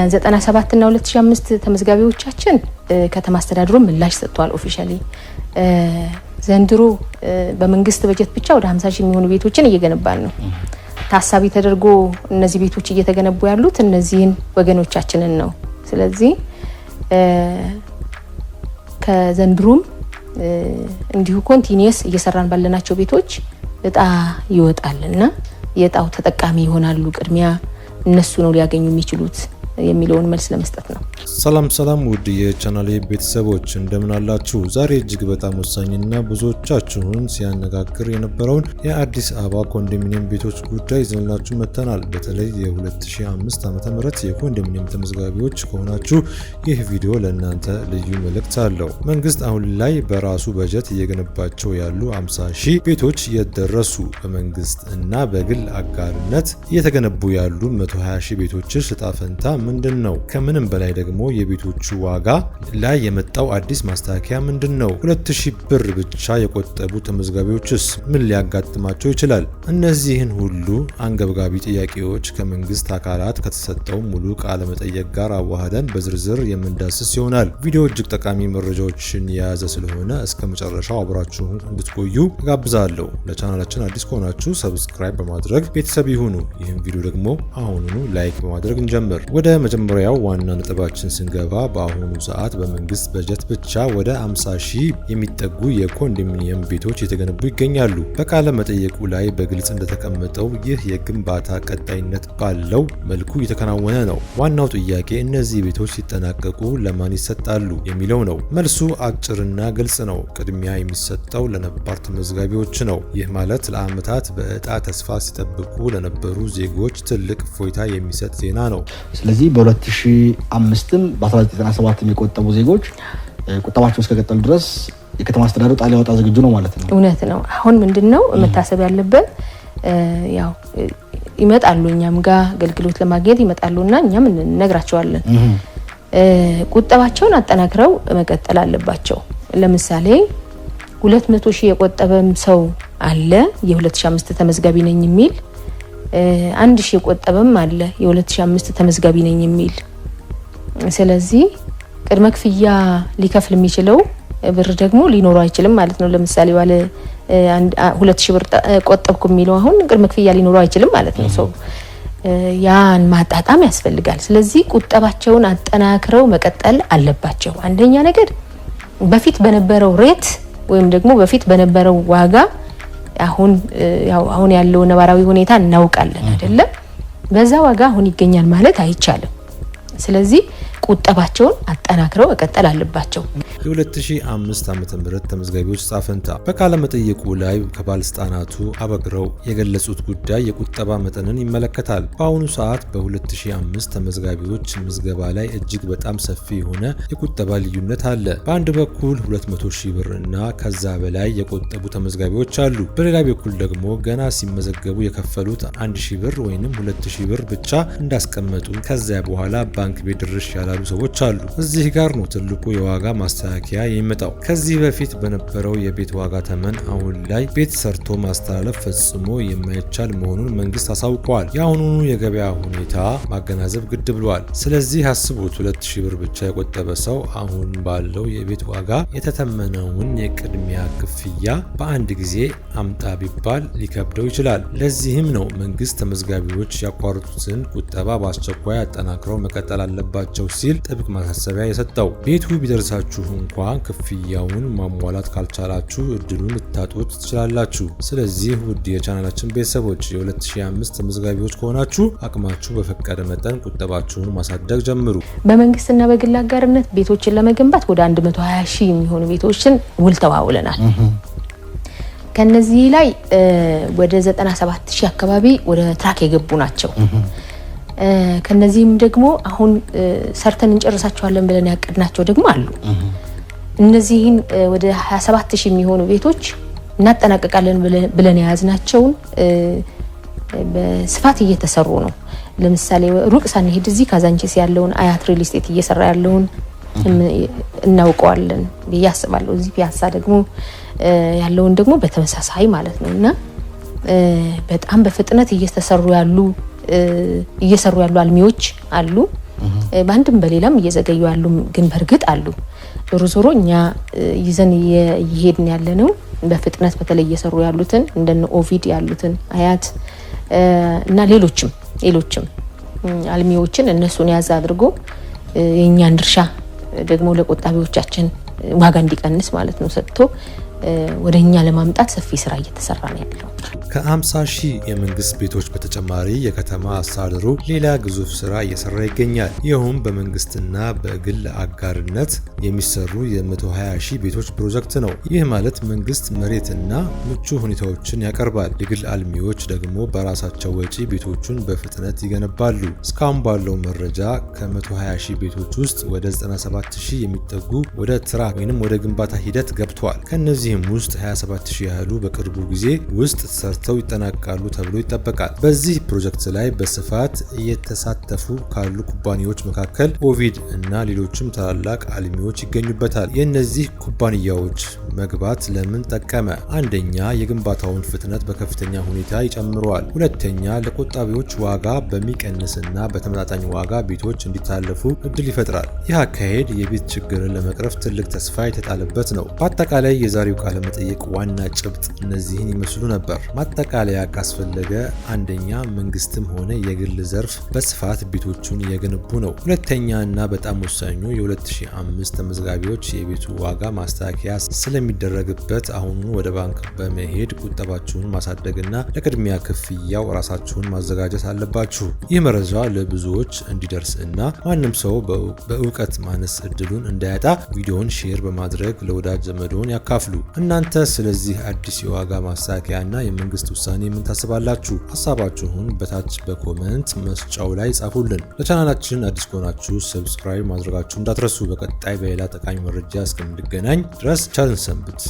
ለ97 እና 2005 ተመዝጋቢዎቻችን ከተማ አስተዳደሩ ምላሽ ሰጥቷል። Officially ዘንድሮ በመንግስት በጀት ብቻ ወደ 50 ሺህ የሚሆኑ ቤቶችን እየገነባን ነው። ታሳቢ ተደርጎ እነዚህ ቤቶች እየተገነቡ ያሉት እነዚህን ወገኖቻችንን ነው። ስለዚህ ከዘንድሮም እንዲሁ continuous እየሰራን ባለናቸው ቤቶች እጣ ይወጣልና የእጣው ተጠቃሚ ይሆናሉ። ቅድሚያ እነሱ ነው ሊያገኙ የሚችሉት የሚለውን መልስ ለመስጠት ነው። ሰላም ሰላም ውድ የቻናሌ ቤተሰቦች፣ እንደምን አላችሁ? ዛሬ እጅግ በጣም ወሳኝና ብዙዎቻችሁን ሲያነጋግር የነበረውን የአዲስ አበባ ኮንዶሚኒየም ቤቶች ጉዳይ ይዘንላችሁ መጥተናል። በተለይ የ2005 ዓ.ም የኮንዶሚኒየም ተመዝጋቢዎች ከሆናችሁ ይህ ቪዲዮ ለእናንተ ልዩ መልእክት አለው። መንግስት አሁን ላይ በራሱ በጀት እየገነባቸው ያሉ 50 ሺህ ቤቶች የት ደረሱ? በመንግስት እና በግል አጋርነት እየተገነቡ ያሉ 120 ሺህ ቤቶችስ ዕጣ ፈንታ ምንድን ነው? ከምንም በላይ ደግሞ የቤቶቹ ዋጋ ላይ የመጣው አዲስ ማስተካከያ ምንድን ነው? 2000 ብር ብቻ የቆጠቡ ተመዝጋቢዎችስ ምን ሊያጋጥማቸው ይችላል? እነዚህን ሁሉ አንገብጋቢ ጥያቄዎች ከመንግስት አካላት ከተሰጠው ሙሉ ቃለ መጠየቅ ጋር አዋህደን በዝርዝር የምንዳስስ ይሆናል። ቪዲዮ እጅግ ጠቃሚ መረጃዎችን የያዘ ስለሆነ እስከ መጨረሻው አብራችሁን እንድትቆዩ ጋብዛለሁ። ለቻናላችን አዲስ ከሆናችሁ subscribe በማድረግ ቤተሰብ ይሁኑ። ይህም ቪዲዮ ደግሞ አሁኑኑ like በማድረግ እንጀምር። ወደ መጀመሪያው ዋና ነጥባችን ስንገባ በአሁኑ ሰዓት በመንግስት በጀት ብቻ ወደ 50 ሺህ የሚጠጉ የኮንዶሚኒየም ቤቶች የተገነቡ ይገኛሉ። በቃለ መጠየቁ ላይ በግልጽ እንደተቀመጠው ይህ የግንባታ ቀጣይነት ባለው መልኩ እየተከናወነ ነው። ዋናው ጥያቄ እነዚህ ቤቶች ሲጠናቀቁ ለማን ይሰጣሉ የሚለው ነው። መልሱ አጭርና ግልጽ ነው። ቅድሚያ የሚሰጠው ለነባር ተመዝጋቢዎች ነው። ይህ ማለት ለዓመታት በዕጣ ተስፋ ሲጠብቁ ለነበሩ ዜጎች ትልቅ እፎይታ የሚሰጥ ዜና ነው። ስለዚህ በ2005ም በ1997 የቆጠቡ ዜጎች ቁጠባቸው እስከቀጠሉ ድረስ የከተማ አስተዳደሩ ዕጣ ሊያወጣ ዝግጁ ነው ማለት ነው። እውነት ነው። አሁን ምንድን ነው መታሰብ ያለበት፣ ያው ይመጣሉ፣ እኛም ጋር አገልግሎት ለማግኘት ይመጣሉና እኛም እንነግራቸዋለን። ቁጠባቸውን አጠናክረው መቀጠል አለባቸው። ለምሳሌ 200 ሺህ የቆጠበም ሰው አለ፣ የ2005 ተመዝጋቢ ነኝ የሚል፣ 1000 የቆጠበም አለ፣ የ2005 ተመዝጋቢ ነኝ የሚል። ስለዚህ ቅድመ ክፍያ ሊከፍል የሚችለው ብር ደግሞ ሊኖረው አይችልም ማለት ነው። ለምሳሌ ባለ 2000 ብር ቆጠብኩ የሚለው አሁን ቅድመ ክፍያ ሊኖረው አይችልም ማለት ነው። ሰው ያን ማጣጣም ያስፈልጋል። ስለዚህ ቁጠባቸውን አጠናክረው መቀጠል አለባቸው። አንደኛ ነገር በፊት በነበረው rate ወይም ደግሞ በፊት በነበረው ዋጋ አሁን ያው አሁን ያለው ነባራዊ ሁኔታ እናውቃለን አይደለም? በዛ ዋጋ አሁን ይገኛል ማለት አይቻልም። ስለዚህ ቁጠባቸውን አጠናክረው መቀጠል አለባቸው። የ2005 ዓ.ም ተመዝጋቢዎች ዕጣ ፈንታ በቃለ መጠይቁ ላይ ከባለስልጣናቱ አበክረው የገለጹት ጉዳይ የቁጠባ መጠንን ይመለከታል። በአሁኑ ሰዓት በ2005 ተመዝጋቢዎች ምዝገባ ላይ እጅግ በጣም ሰፊ የሆነ የቁጠባ ልዩነት አለ። በአንድ በኩል 200 ሺህ ብር እና ከዛ በላይ የቆጠቡ ተመዝጋቢዎች አሉ። በሌላ በኩል ደግሞ ገና ሲመዘገቡ የከፈሉት 1 ሺህ ብር ወይም 2 ሺህ ብር ብቻ እንዳስቀመጡ ከዚያ በኋላ ባንክ ቤት ድርሽ ያላሉ ሰዎች አሉ። እዚህ ጋር ነው ትልቁ የዋጋ ማስተካከያ የሚመጣው። ከዚህ በፊት በነበረው የቤት ዋጋ ተመን አሁን ላይ ቤት ሰርቶ ማስተላለፍ ፈጽሞ የማይቻል መሆኑን መንግስት አሳውቀዋል። የአሁኑኑ የገበያ ሁኔታ ማገናዘብ ግድ ብሏል። ስለዚህ አስቡት፣ 2000 ብር ብቻ የቆጠበ ሰው አሁን ባለው የቤት ዋጋ የተተመነውን የቅድሚያ ክፍያ በአንድ ጊዜ አምጣ ቢባል ሊከብደው ይችላል። ለዚህም ነው መንግስት ተመዝጋቢዎች ያቋረጡትን ቁጠባ በአስቸኳይ አጠናክረው መቀጠል አለባቸው ሲል ጥብቅ ማሳሰቢያ የሰጠው። ቤቱ ቢደርሳችሁ እንኳ ክፍያውን ማሟላት ካልቻላችሁ እድሉን ልታጡት ትችላላችሁ። ስለዚህ ውድ የቻናላችን ቤተሰቦች፣ የ2005 ተመዝጋቢዎች ከሆናችሁ አቅማችሁ በፈቀደ መጠን ቁጠባችሁን ማሳደግ ጀምሩ። በመንግስትና በግል አጋርነት ቤቶችን ለመገንባት ወደ 120 ሺህ የሚሆኑ ቤቶችን ውል ተዋውለናል። ከነዚህ ላይ ወደ 97 ሺህ አካባቢ ወደ track የገቡ ናቸው። ከነዚህም ደግሞ አሁን ሰርተን እንጨርሳቸዋለን ብለን ያቀድናቸው ደግሞ አሉ። እነዚህን ወደ 27 ሺህ የሚሆኑ ቤቶች እናጠናቀቃለን ብለን የያዝናቸውን በስፋት እየተሰሩ ነው። ለምሳሌ ሩቅ ሳንሄድ እዚህ ካዛንቺስ ያለውን አያት ሪል ስቴት እየሰራ ያለውን እናውቀዋለን ብዬ አስባለሁ። እዚህ ፒያሳ ደግሞ ያለውን ደግሞ በተመሳሳይ ማለት ነው እና በጣም በፍጥነት እየተሰሩ ያሉ እየሰሩ ያሉ አልሚዎች አሉ። በአንድም በሌላም እየዘገዩ ያሉ ግን በእርግጥ አሉ። ዞሮ ዞሮ እኛ ይዘን እየሄድን ያለ ነው በፍጥነት በተለይ እየሰሩ ያሉትን እንደነ ኦቪድ ያሉትን፣ አያት እና ሌሎችም ሌሎችም አልሚዎችን እነሱን ያዝ አድርጎ የእኛን ድርሻ ደግሞ ለቆጣቢዎቻችን ዋጋ እንዲቀንስ ማለት ነው ሰጥቶ ወደ እኛ ለማምጣት ሰፊ ስራ እየተሰራ ነው ያለው። ከ50 ሺህ የመንግስት ቤቶች በተጨማሪ የከተማ አስተዳደሩ ሌላ ግዙፍ ስራ እየሰራ ይገኛል። ይኸውም በመንግስትና በግል አጋርነት የሚሰሩ የ120 ሺህ ቤቶች ፕሮጀክት ነው። ይህ ማለት መንግስት መሬትና ምቹ ሁኔታዎችን ያቀርባል። የግል አልሚዎች ደግሞ በራሳቸው ወጪ ቤቶቹን በፍጥነት ይገነባሉ። እስካሁን ባለው መረጃ ከ120 ሺህ ቤቶች ውስጥ ወደ 97 ሺህ የሚጠጉ ወደ track ወይም ወደ ግንባታ ሂደት ገብተዋል። ከእነዚህም ውስጥ 27 ሺህ ያህሉ በቅርቡ ጊዜ ውስጥ ተሰርተው ይጠናቀቃሉ ተብሎ ይጠበቃል። በዚህ ፕሮጀክት ላይ በስፋት እየተሳተፉ ካሉ ኩባንያዎች መካከል ኦቪድ እና ሌሎችም ታላላቅ አልሚዎች ይገኙበታል። የእነዚህ ኩባንያዎች መግባት ለምን ጠቀመ? አንደኛ፣ የግንባታውን ፍጥነት በከፍተኛ ሁኔታ ይጨምረዋል። ሁለተኛ፣ ለቆጣቢዎች ዋጋ በሚቀንስና በተመጣጣኝ ዋጋ ቤቶች እንዲታለፉ እድል ይፈጥራል። ይህ አካሄድ የቤት ችግርን ለመቅረፍ ትልቅ ተስፋ የተጣለበት ነው። በአጠቃላይ የዛሬው ቃለ መጠይቅ ዋና ጭብጥ እነዚህን ይመስሉ ነበር። ማጠቃለያ ካስፈለገ፣ አንደኛ፣ መንግስትም ሆነ የግል ዘርፍ በስፋት ቤቶቹን እየገነቡ ነው። ሁለተኛ እና በጣም ወሳኙ፣ የ2005 ተመዝጋቢዎች የቤቱ ዋጋ ማስተካከያ ስለሚደረግበት አሁኑኑ ወደ ባንክ በመሄድ ቁጠባችሁን ማሳደግና ለቅድሚያ ክፍያው ራሳችሁን ማዘጋጀት አለባችሁ። ይህ መረጃ ለብዙዎች እንዲደርስ እና ማንም ሰው በእውቀት ማነስ እድሉን እንዳያጣ ቪዲዮውን share በማድረግ ለወዳጅ ዘመድዎን ያካፍሉ። እናንተ ስለዚህ አዲስ የዋጋ ማስተካከያ እና የመንግስት ውሳኔ ምን ታስባላችሁ? ሀሳባችሁን በታች በ comment መስጫው ላይ ጻፉልን። ለቻናላችን አዲስ ከሆናችሁ subscribe ማድረጋችሁ እንዳትረሱ። በቀጣይ በሌላ ጠቃሚ መረጃ እስከምንገናኝ ድረስ ቸር እንሰንብት።